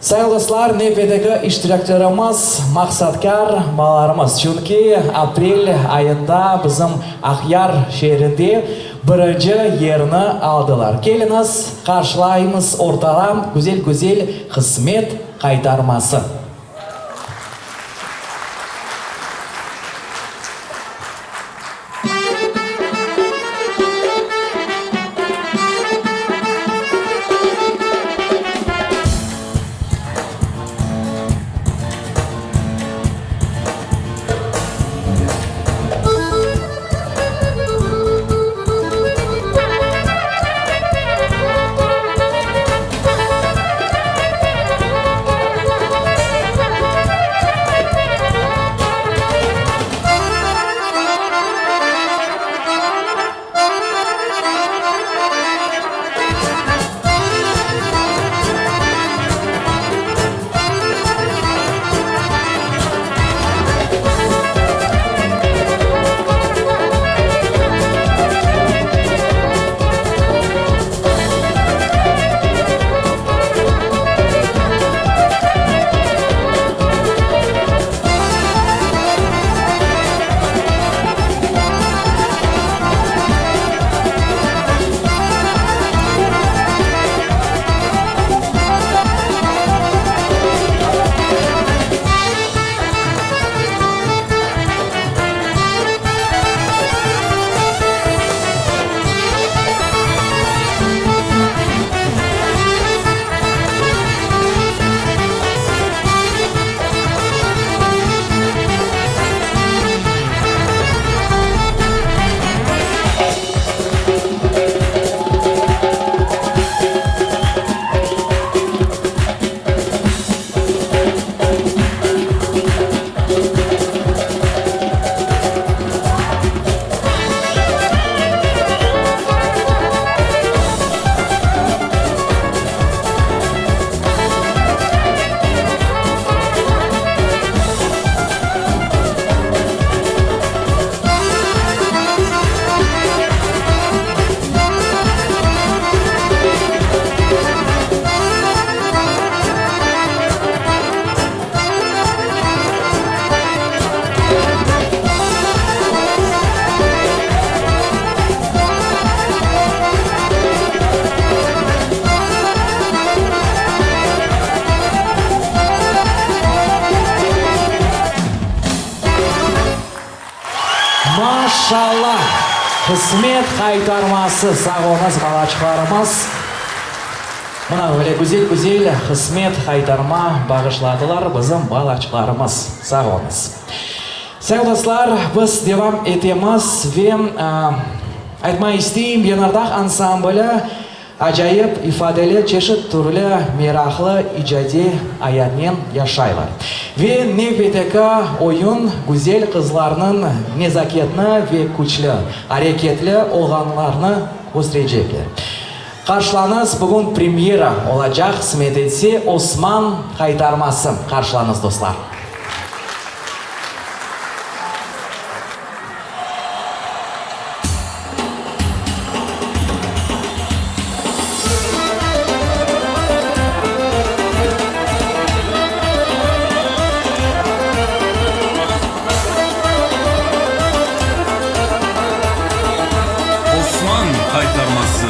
Sayılı dostlar, nevbetteki iştirakçılarımız maqsatkâr balalarımız, çünki aprel ayında bizim Aqyar şeerinde birinci yerni aldılar. Keliñiz, qarşılaymız ortağa güzel-güzel Qısmet qaytarması. Maşallah! Qısmet qaytarması! Sağ oluñız, balaçıqlarımız! Mına böyle güzel-güzel qısmet qaytarma bağışladılar bizim balaçıqlarımız. Sağ oluñız! Sayılı dostlar, biz devam etemiz ve aytmaq isteyim, Yanardağ ansambli Acayip ifadeli, çeşit türlü meraqlı icadiy ayatnen yaşaylar. Ve nevbetteki oyun güzel qızlarnıñ nezaketni ve küçlü, areketli olğanlarını kösterecekler. Qarşılañız, bugün premyera olacaq, qısmet etse, Osman qaytarması. Qarşılañız, dostlar! Osman qaytarması.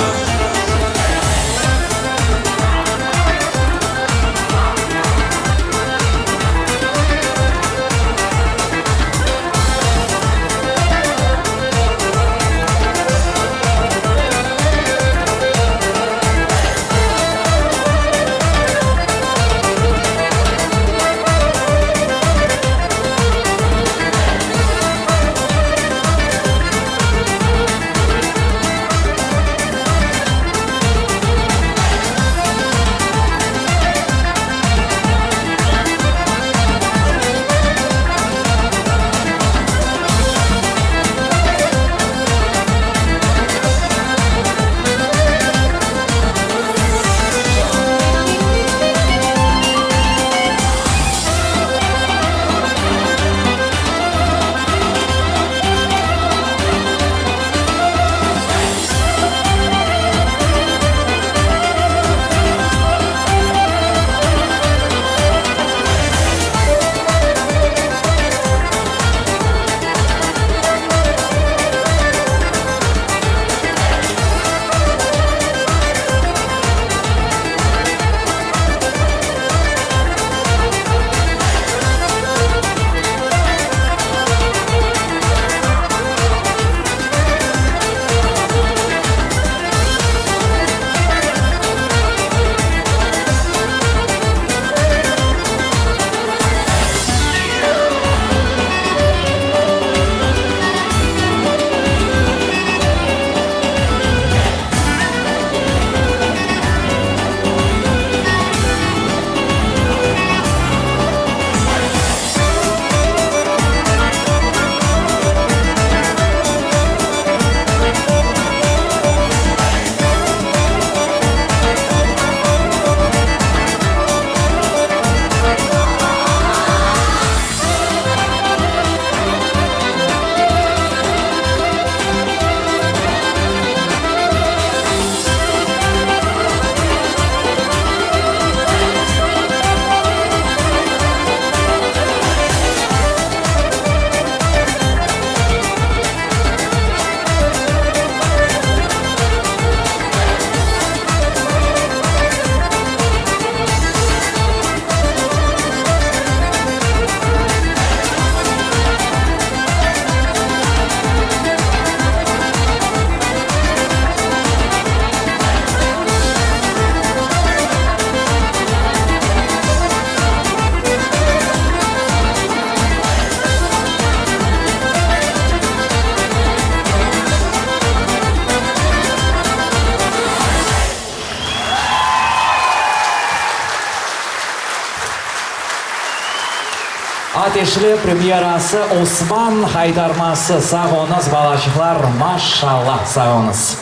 Ateşli premyerası Osman Haytarması sağ oluñız balaçıqlar maşallah sağ oluñız.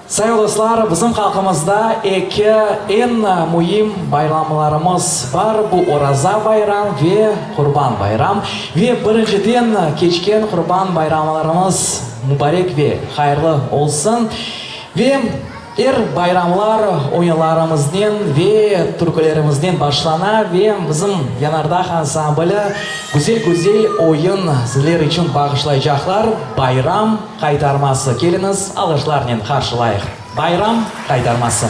Sayılı dostlar bizim halqımızda eki eñ müim bayramlarımız bar bu Oraza bayram ve Qurban bayram ve birinciden keçken Qurban bayramlarımız mubarek ve hayırlı olsun ve Er bayramlar oyunlarımıznen ve türkülerimiznen başlana ve bizim Yanardağ ansambli güzel-güzel oyun sizler içün bağışlaycaqlar, Bayram qaytarması. Keliñiz, alğışlarnen qarşılayıq, Bayram qaytarması.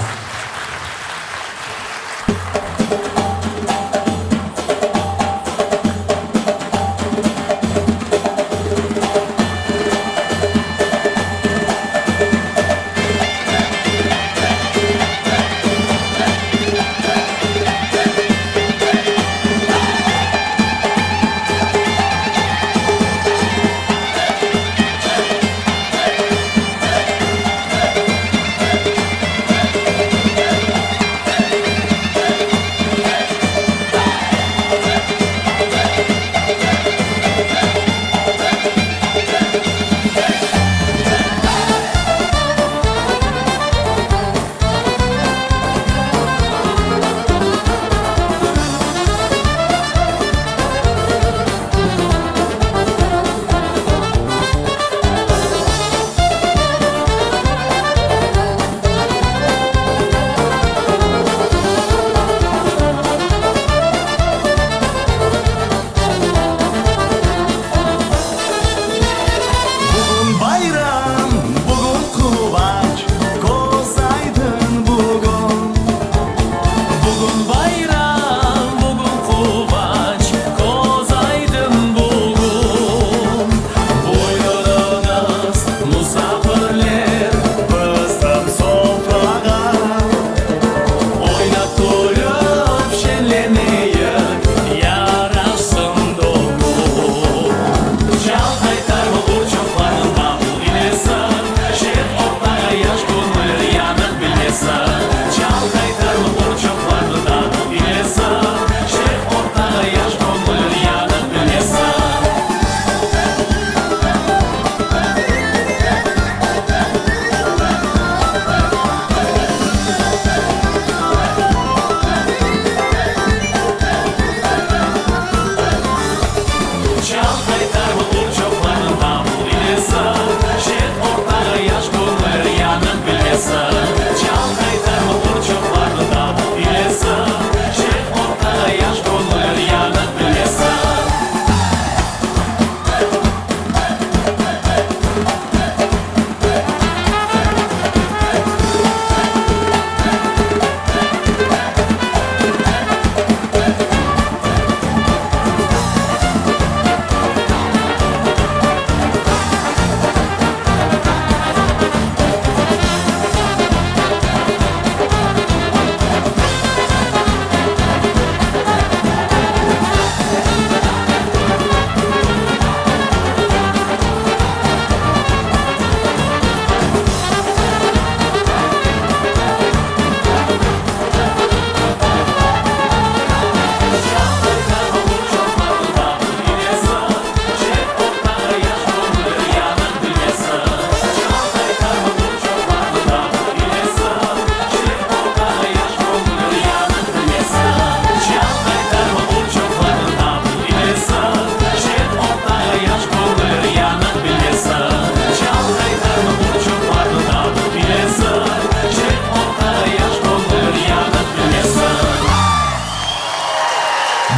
Bugün bayram, bugün quvanç, Köz aydın bugün. Bugün bayram, bugün quvanç, Köz aydın bugün. Buyurıñız, musafirler, Bizim sofrağa. Oynap, külüp, şeñleneyik, Yaraşsın doğum. Çal qaytarma urçuqlarnıñ davul ilesin, Şeñ ortağa yaş köñüller yanıq bilesin. Çal qaytarma urçuqlarnıñ davul ilesin, Şeñ ortağa yaş köñüller yanıq bilesin. Çal qaytarma urçuqlarnıñ davul ilesin, Şeñ ortağa yaş köñüller yanıq bilesin. Çal qaytarma urçuqlarnıñ davul ilesin, Şeñ ortağa yaş köñüller yanıq bilesin.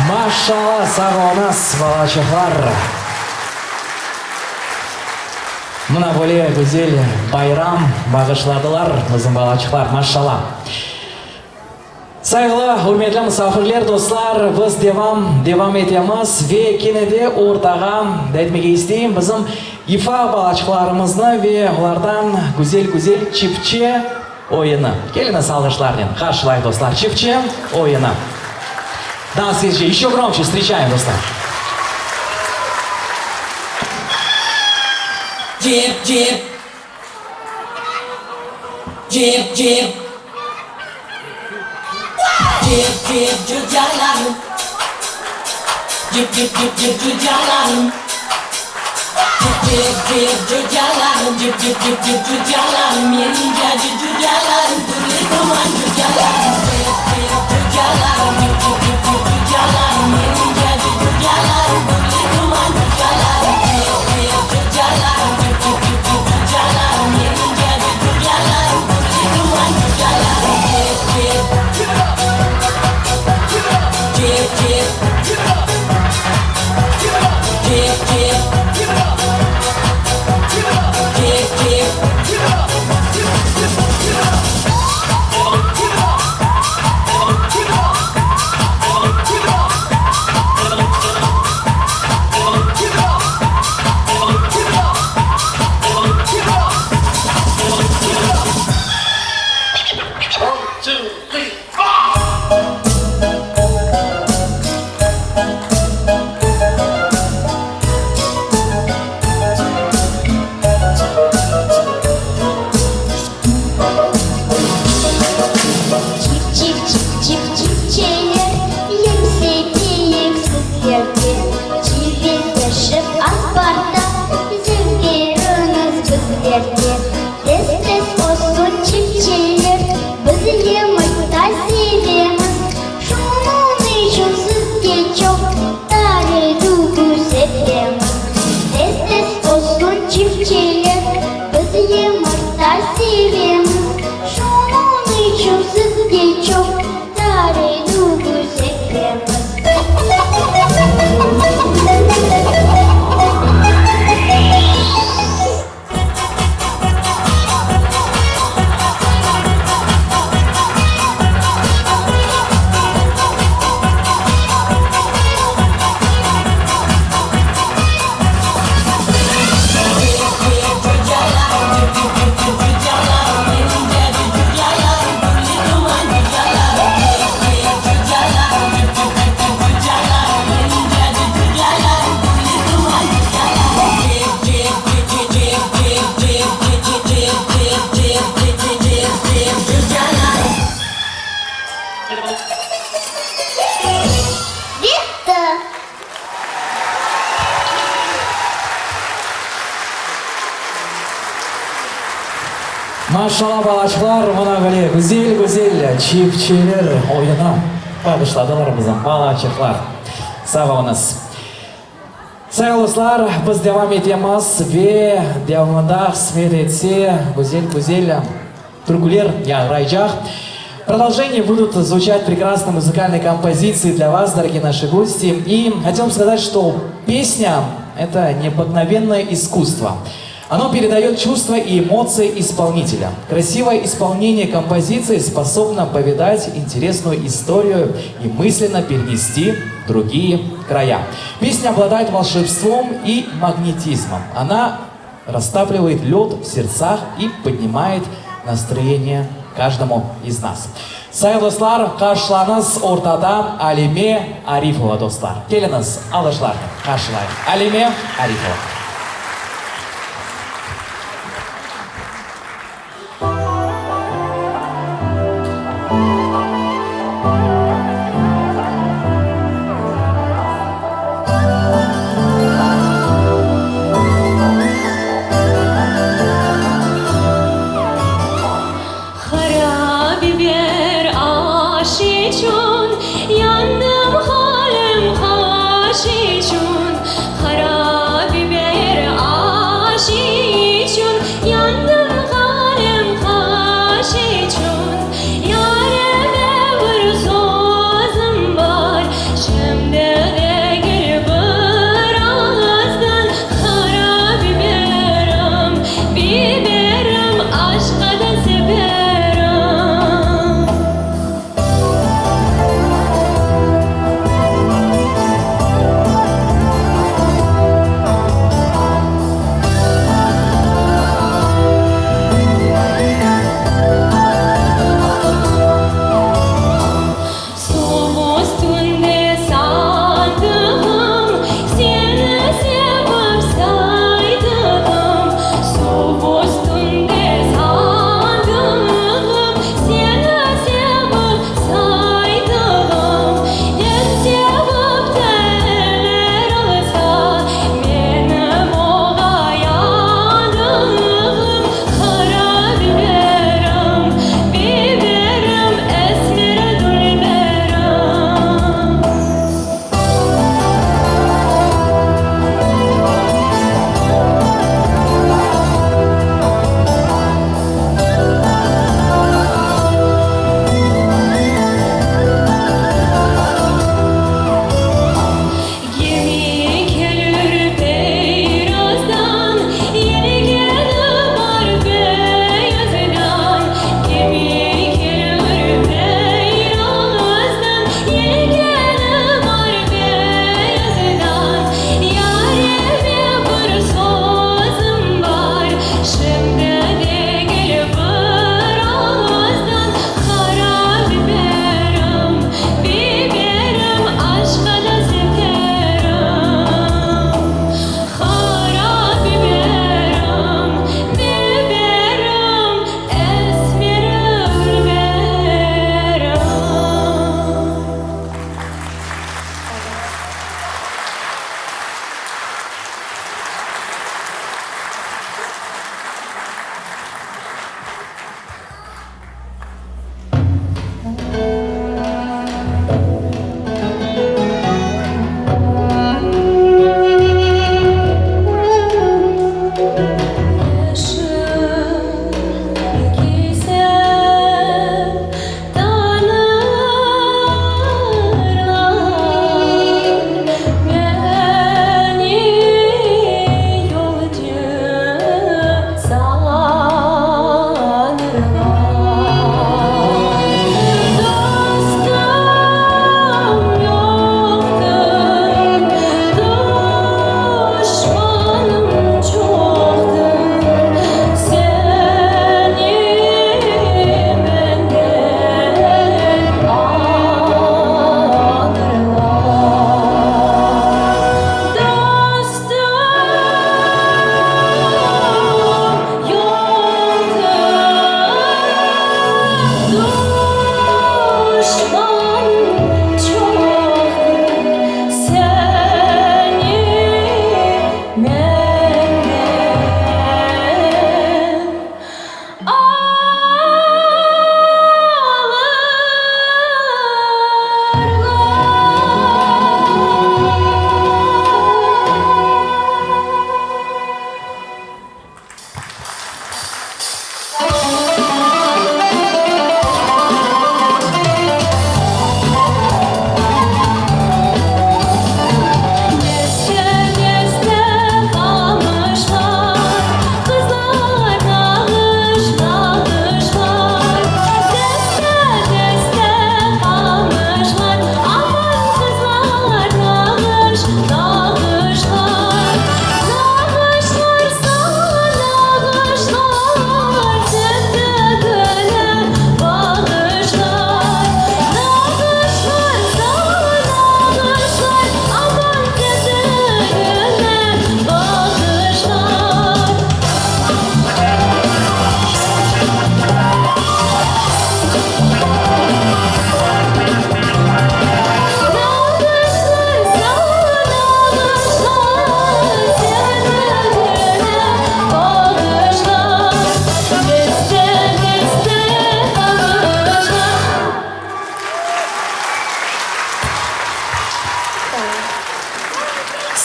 Maşallah, sağ oluñız, balaçıqlar! Mına böyle güzel bayram bağışladılar bizim balaçıqlar, maşallah! Sayğılı, ürmetli musafirler, dostlar, biz devam, devam etemiz ve kene de ortağa da etmege isteyim bizim ifa balaçıqlarımıznı ve olardan güzel-güzel çipçe oyunı. Keliñiz alğışlarnen qarşılayıq, dostlar, çipçe oyunı. Dans etce, еще громче встречаем, dostlar. Cip, cip. Cip, cip. Cip, cip, cüccarlarım. Cip cip cip cip cucalarım. Cip cip cucalarım, cip cip cip cip cucalarım, menim cacı cucalarım, türlü tuman cucalarım. Cip cip cucalarım, cip cip cip cip cucalarım, menim cacı cucalarım, türlü tuman cucalarım. Cip cip cucalarım, cip cip cip cip cucalarım, menim cacı cucalarım, türlü tuman cucalarım. Cip cip cip cip cip cip cip cip. Çip çip çip çip çipçeler Yem sepeyik sizlerge Çivildeşip azbarda Zevk beriñiz bizlerge Tez-tez olsun çipçeler Biz yımırta sevemiz Şunıñ içün sizge çoq Tarı tügü sepemiz Tez-tez olsun çipçeler Biz yımırta sevemiz Şunıñ içün sizge çoq Tarı tügü sepemiz. Bitti. Maşalla, balaçıqlar, mına böyle güzel-güzel çipçeler oyunı bağışladılar bizim balaçıqlar. Sağ oluñız. Sayğılı dostlar, biz devam etemiz ve devamında, qısmet etse, güzel-güzel türküler yañğıraycaq. В продолжение будут звучать прекрасные музыкальные композиции для вас, дорогие наши гости. И хотел бы сказать, что песня – это необыкновенное искусство. Оно передает чувства и эмоции исполнителя. Красивое исполнение композиции способно повидать интересную историю и мысленно перенести в другие края. Песня обладает волшебством и магнетизмом. Она растапливает лед в сердцах и поднимает настроение каждому из нас. Sayğılı dostlar, qarşılañız ortada Alime Arifova, dostlar. Keliñiz, alqışlarnen qarşılayıq. Alime Arifova. Qara biber aş içün, Yandım halim qaş içün. Qara biber aş içün, Yandım halim qaş içün. Yareme bir sözüm bar, Şimdi degil birazdan. Qara biberim, biberim, Aşqa da seberim.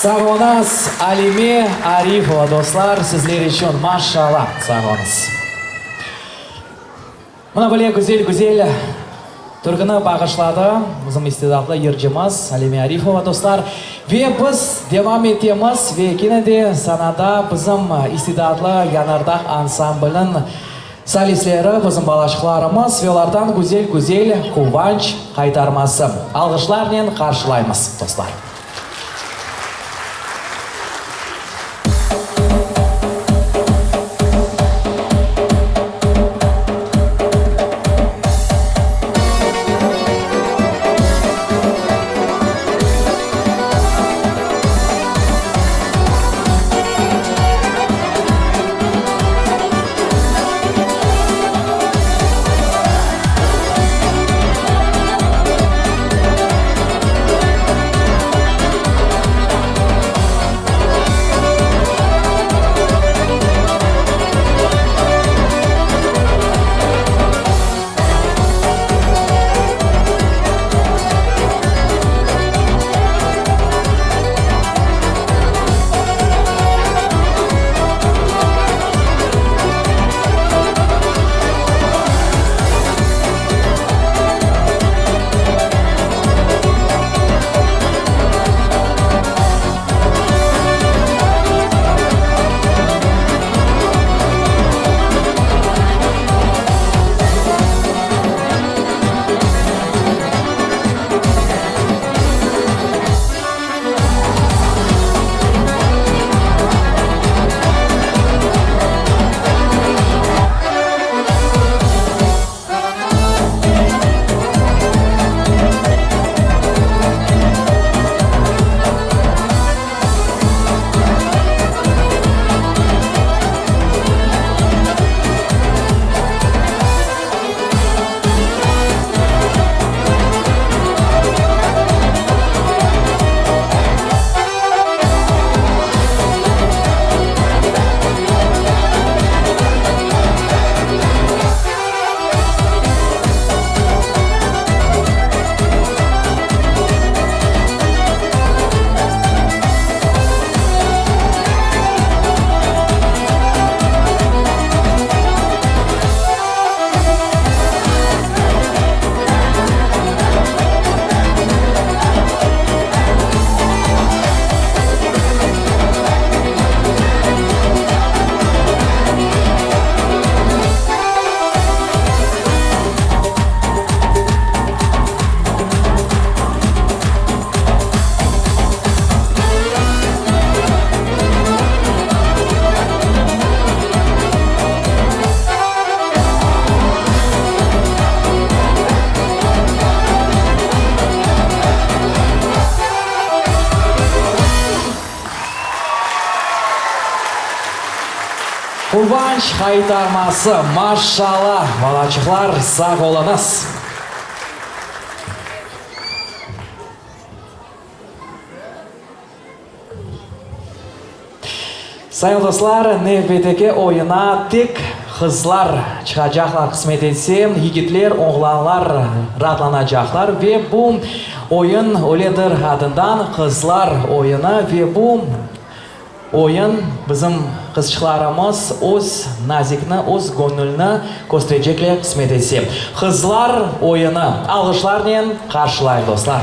Sağ oluñız, Alime Arifova, dostlar, sizler içün, maşallah, sağ oluñız. Mına böyle güzel-güzel türküni bağışladı bizim istidatlı yırcımız Alime Arifova, dostlar. Ve biz devam etemiz ve kene de sanada bizim istidatlı Yanardağ ansambliniñ solistleri, bizim balaçıqlarımız ve olardan güzel-güzel Quvanç qaytarması. Alğışlarnen qarşılaymız, dostlar. Quvanç haytarması, maşşala, balaçıqlar, sağ oluñız! Sayın dostlar, nevbetteki oyuna tek qızlar çıqacaqlar, qısmet etse, yigitler, oğlanlar raatlanacaqlar ve bu oyun öyledir adından Qızlar oyunı ve bu oyun bizim qızçıqlarımız öz nazikni, öz göñülni kösterecekler, qısmet etse. Qızlar oyunı alğışlarnen qarşılayıq, dostlar.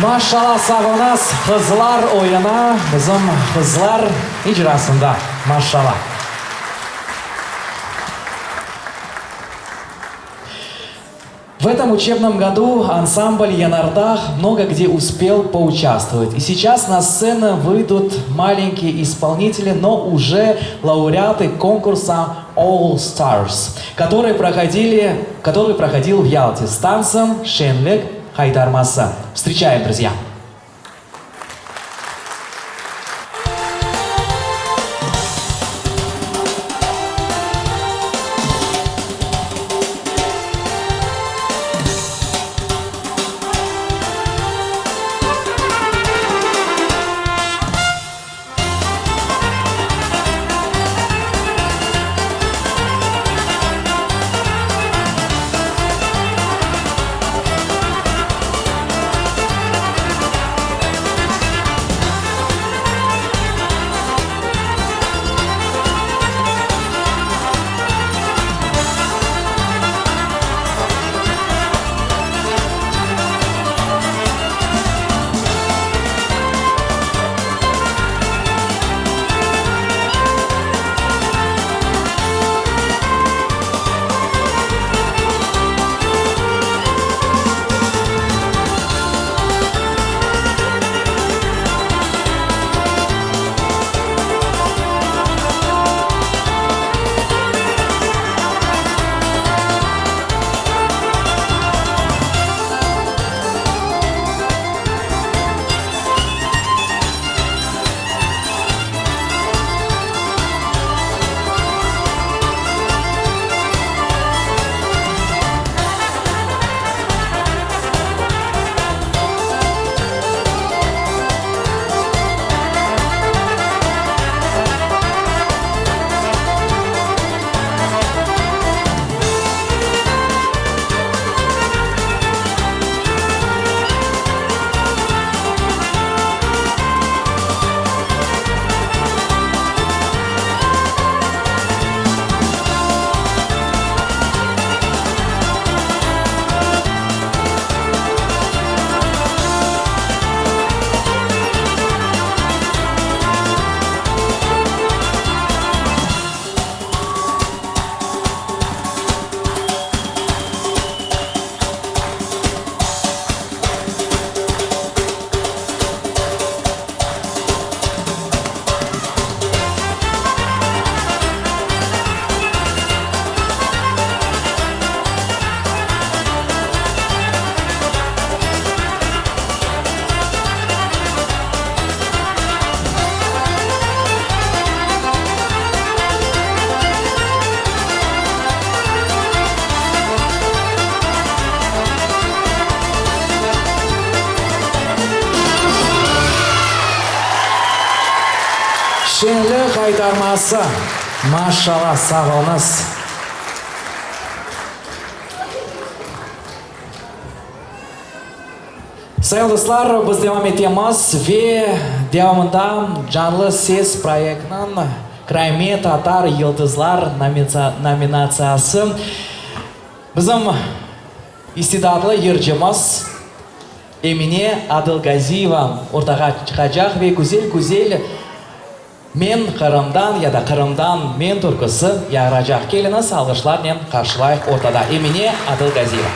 Maşallah sağ oluñız qızlar oyuna bizim qızlar icrasında maşallah. В этом учебном году ансамбль Янардах много где успел поучаствовать. И сейчас на сцену выйдут маленькие исполнители, но уже лауреаты конкурса All Stars, который проходили, который проходил в Ялте с танцем Şeñlik Haytarması. Встречаем, друзья! Şeñlik Haytarması, maşallah, sağ oluñız. Sayın dostlar, biz devam etemiz ve devamında Canlı Ses proyektiniñ Crimea Tatar Yıldızlar nominatsiyası bizim istidatlı yırcımız Emine Adılgaziyeva ortağa çıqacaq ve güzel-güzel Men Qırımdan ya da Qırımdan men türküsi yağıracaq. Keliñiz, alğışlarnen qarşılayıq ortada Emine Adılgaziyeva.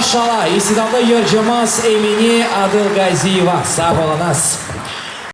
Maşalla, istidatlı yırcımız Emine Adılgaziyeva. Sağ oluñız!